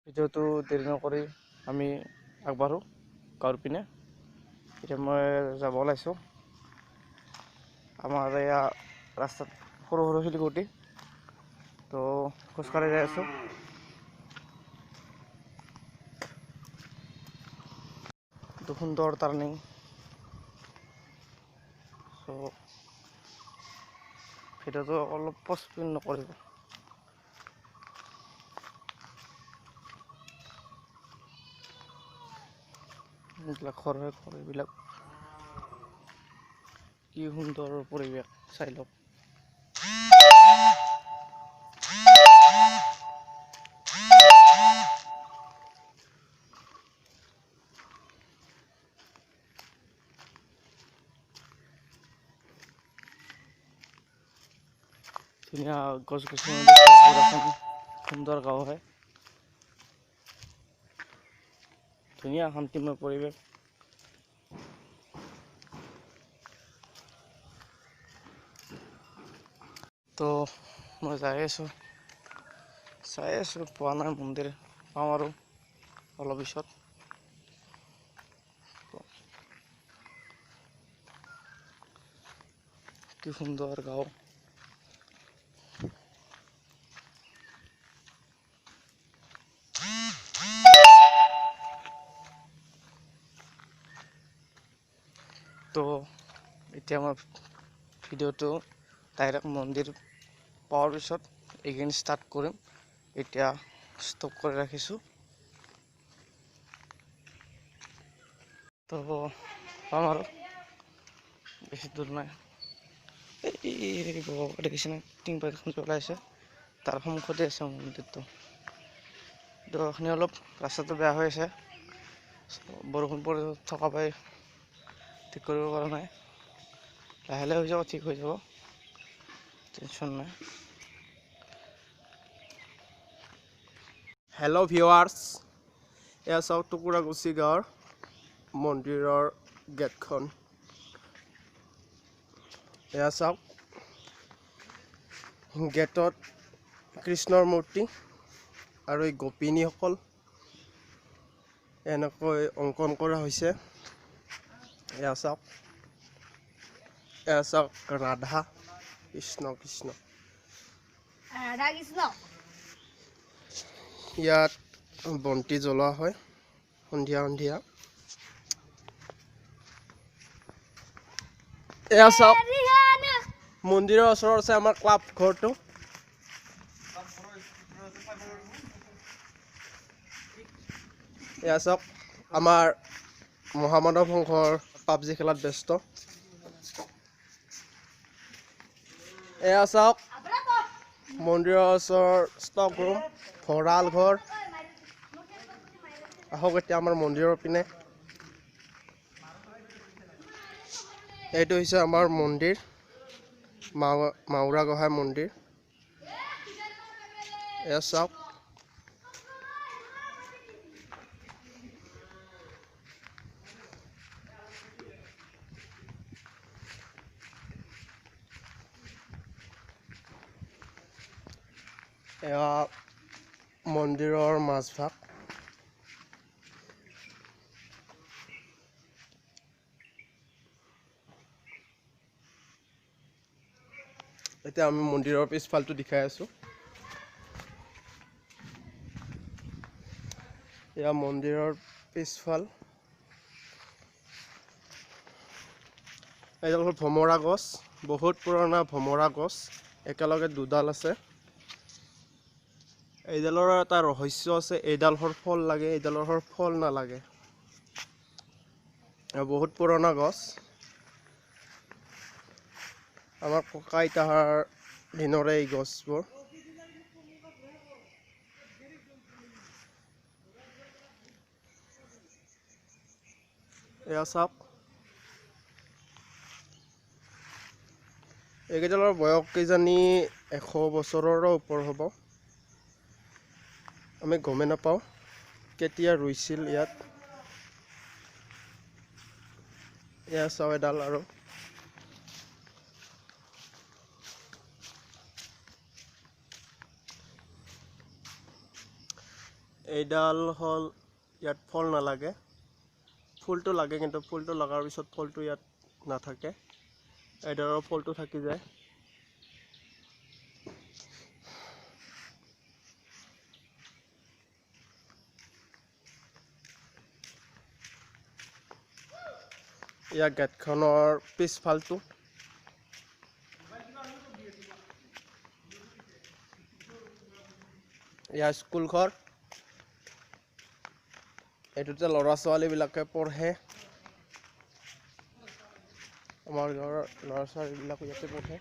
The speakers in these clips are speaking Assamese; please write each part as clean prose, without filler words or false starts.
ভিডিঅ'টো দেৰি নকৰি আমি আগবাঢ়োঁ গাঁৱৰ পিনে। এতিয়া মই যাব ওলাইছোঁ। আমাৰ এয়া ৰাস্তাত সৰু সৰু শিলগুটি, তো খোজকাঢ়ি যাই আছোঁ। এইটো সুন্দৰ টাৰ্ণিং। চ' ভিডিঅ'টো অলপ পজ নকৰিব। এইবিলাক ঘৰ হয়, ঘৰ এইবিলাক। কি সুন্দৰ পৰিৱেশ, চাই লওক। ধুনীয়া গছ গছনি, সুন্দৰ গাঁও হয়, ধুনীয়া শান্তিময় পৰিৱেশ। তো মই যাই আছোঁ, চাই আছোঁ, পোৱা নাই মন্দিৰ, পাওঁ আৰু অলপ পিছত। কি সুন্দৰ গাঁও। তো এতিয়া মই ভিডিঅ'টো ডাইৰেক্ট মন্দিৰ পোৱাৰ পিছত এগেইন ষ্টাৰ্ট কৰিম। এতিয়া ষ্টপ কৰি ৰাখিছোঁ। তো পাম আৰু বেছি দূৰ নাই। এই দেখিছেনে টিং পাইপখন ওলাইছে, তাৰ সন্মুখতে আছে মন্দিৰটো। তো এইখিনি অলপ ৰাস্তাটো বেয়া হৈ আছে, বৰষুণ পৰি থকা পাই ঠিক কৰিব পৰা নাই। লাহে লাহে হৈ যাব, ঠিক হৈ যাব, টেনশ্যন নাই। হেল্ল' ভিউৱাৰ্ছ, এয়া চাওক টুকুৰাকুচি গাঁৱৰ মন্দিৰৰ গেটখন। এয়া চাওক, গেটত কৃষ্ণৰ মূৰ্তি আৰু এই গোপিনীসকল এনেকৈ অংকন কৰা হৈছে। এয়া চাওক, এয়া চাওক ৰাধা কৃষ্ণ কৃষ্ণ ৰাধা কৃষ্ণ। ইয়াত বন্তি জ্বলোৱা হয় সন্ধিয়া সন্ধিয়া। এয়া চাওক, মন্দিৰৰ ওচৰত আছে আমাৰ ক্লাব ঘৰটো। এয়া চাওক, আমাৰ মহামানৱ সংঘৰ পাবজি খেলাত ব্যস্ত। এয়া চাওক, মন্দিৰৰ ওচৰৰ ষ্টক ৰুম, ভঁৰাল ঘৰ। আহক এতিয়া আমাৰ মন্দিৰৰ পিনে। এইটো হৈছে আমাৰ মন্দিৰ, মাউৰা গোহাঁই মন্দিৰ। এয়া চাওক, এয়া মন্দিৰৰ মাজভাগ। এতিয়া আমি মন্দিৰৰ পিছফালটো দেখাই আছো। এয়া মন্দিৰৰ পিছফাল। এইডাল হ'ল ভমৰা গছ, বহুত পুৰণা ভমৰা গছ, একেলগে দুডাল আছে। এইডালৰ এটা ৰহস্য আছে, এইডালৰ ফল লাগে, এইডালৰ ফল নালাগে। বহুত পুৰণা গছ, আমাৰ ককা আইতাৰ দিনৰে এই গছবোৰ। এয়া চাওক, এইকেইডালৰ বয়স কেইজানি 100 বছৰৰো ওপৰ হ'ব। আমি গমেই নাপাওঁ কেতিয়া ৰুইছিল ইয়াত। এয়া চাওঁ এডাল আৰু। এইডাল হ'ল ইয়াত ফল নালাগে, ফুলটো লাগে কিন্তু ফুলটো লগাৰ পিছত ফলটো ইয়াত নাথাকে, এইডালৰ ফলটো থাকি যায়। ইয়াৰ গেটখনৰ পিছফালটো। ইয়াৰ স্কুল ঘৰ, এইটোতে ল'ৰা ছোৱালীবিলাকে পঢ়ে। আমাৰ গাঁৱৰ ল'ৰা ছোৱালীবিলাক ইয়াতে পঢ়ে।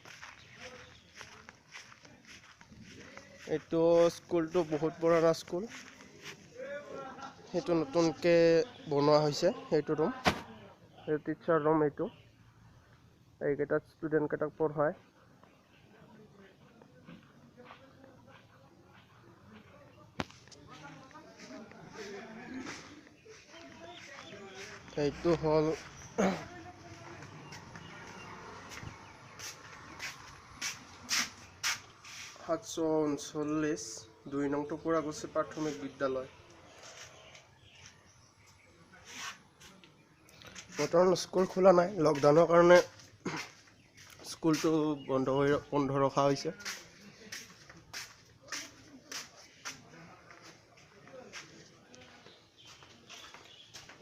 এইটো স্কুলটো বহুত পুৰণা স্কুল, সেইটো নতুনকৈ বনোৱা হৈছে। সেইটো ৰুম, এইটো টিচাৰ ৰুম, এইটো এইকেইটাত ষ্টুডেণ্টকেইটাক পঢ়ায়। এইটো হ'ল 739 2 নং টুকুৰাকুচি প্ৰাথমিক বিদ্যালয়। বৰ্তমান স্কুল খোলা নাই, লকডাউনৰ কাৰণে স্কুলটো বন্ধ ৰখা হৈছে।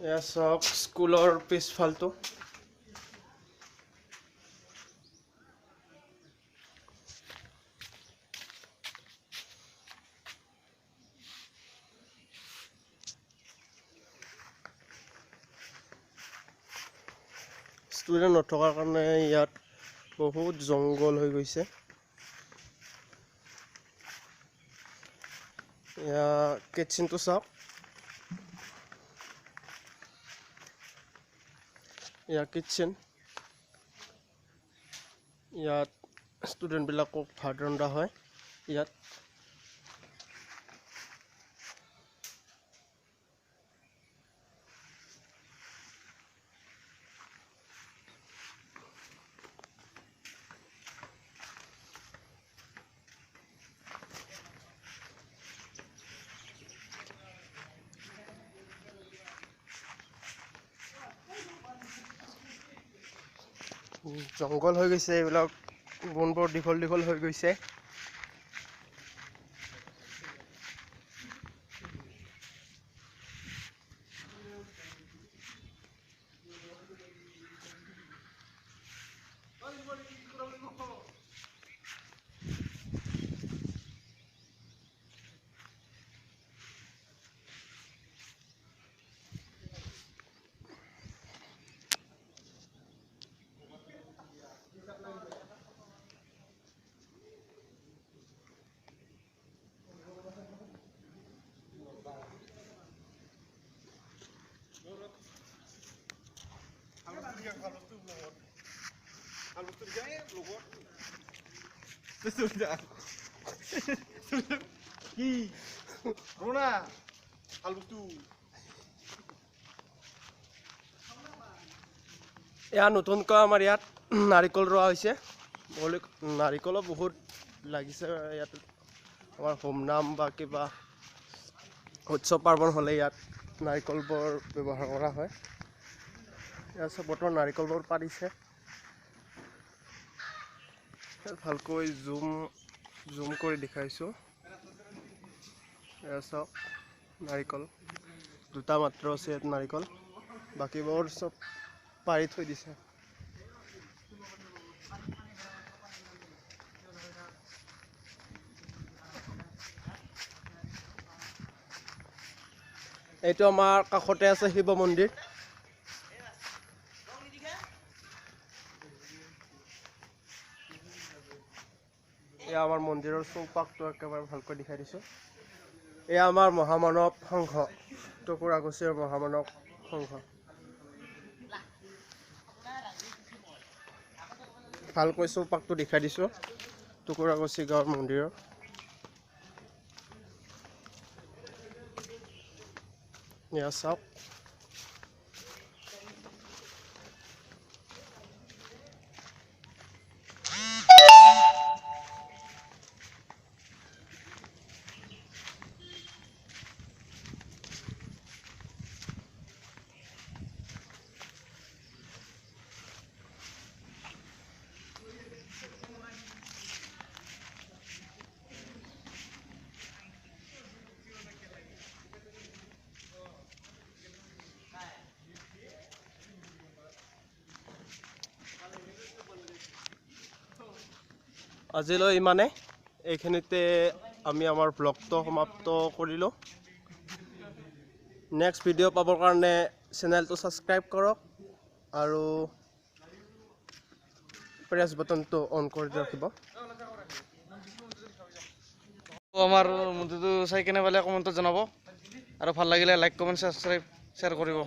এয়া চাওক স্কুলৰ পিছফালটো। ষ্টুডেণ্ট নথকাৰ কাৰণে ইয়াত বহুত জংঘল হৈ গৈছে। এয়া কিটচেনটো চাওক, এয়া কিটচেন। ইয়াত ষ্টুডেণ্টবিলাকক ভাত ৰন্ধা হয় ইয়াত। জংঘল হৈ গৈছে, এইবিলাক বনবোৰ দীঘল দীঘল হৈ গৈছে। এয়া নতুনকৈ আমাৰ ইয়াত নাৰিকল ৰোৱা হৈছে। নাৰিকলো বহুত লাগিছে ইয়াত। আমাৰ হোমনাম বা কিবা উৎসৱ পাৰ্বণ হ'লে ইয়াত নাৰিকলবোৰ ব্যৱহাৰ কৰা হয়। ইয়াত চব বৰ্তমান নাৰিকলবোৰ পাৰিছে। ভালকৈ জুম কৰি দেখাইছোঁ। এয়া চাওক নাৰিকল দুটা মাত্ৰ আছে ইয়াত নাৰিকল, বাকীবোৰ চব পাৰি থৈ দিছে। এইটো আমাৰ কাষতে আছে শিৱ মন্দিৰ। এয়া আমাৰ মন্দিৰৰ চৌপাশটো একেবাৰে ভালকৈ দেখাই দিছোঁ। এয়া আমাৰ মহামানৱ সংঘ, টুকুৰাকুচিৰ মহামানৱ সংঘ। ভালকৈ চৌপাশটো দেখাই দিছোঁ টুকুৰাকুচি গাঁৱৰ মন্দিৰৰ। এয়া চাওক, আজিলৈ ইমানে, এইখিনিতে আমি আমাৰ ব্লগটো সমাপ্ত কৰিলোঁ। নেক্সট ভিডিঅ' পাবৰ কাৰণে চেনেলটো ছাবস্ক্ৰাইব কৰক আৰু প্ৰেছ বাটনটো অন কৰি ৰাখিব। আমাৰ মন্দিৰটো চাই কেনে পালে কমেণ্টত জনাব আৰু ভাল লাগিলে লাইক, কমেণ্ট, ছাবস্ক্ৰাইব, শ্বেয়াৰ কৰিব।